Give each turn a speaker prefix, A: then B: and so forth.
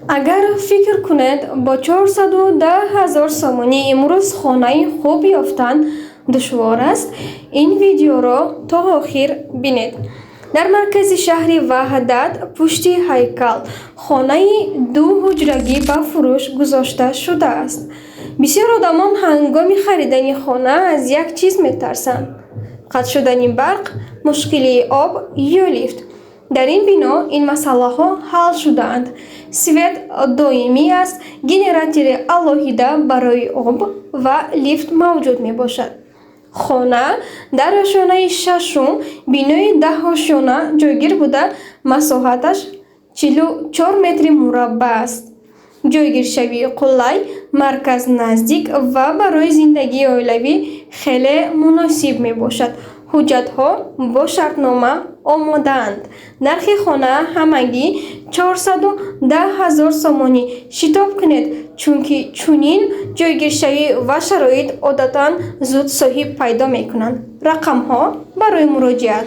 A: Агар фикр кунед, бо 410 000 сомонӣ имрӯз хонаи хуб ёфтан душвор аст, ин видеоро то охир бинед. Дар маркази шаҳри Ваҳдат, пушти ҳайкал, хонаи дуҳуҷрагӣ ба фурӯш гузошта шудааст. Бисёр одамон ҳангоми харидани хона аз як чиз метарсанд: қатъ шудани барқ, мушкилии об ё лифт. Дар ин бино ин масъалаҳо ҳал шудаанд. Свет доимӣ аст, генератори алоҳида барои об ва лифт мавҷуд мебошад. Хона дар ошёнаи шашум бинои 10-ошёна ҷойгир буда, масоҳаташ 44 метри мураббаъ аст. Ҷойгиршавии қулай, марказ наздик ва барои зиндагии оилавӣ хеле муносиб мебошад. Ҳуҷҷатҳо бо шартнома омодаанд. Нархи хона ҳамагӣ 410 000 сомонӣ. Шитоб кунед, чунки чунин ҷойгиршавӣ ва шароит одатан зуд соҳиб пайдо мекунанд. Рақамҳо барои муроҷиат.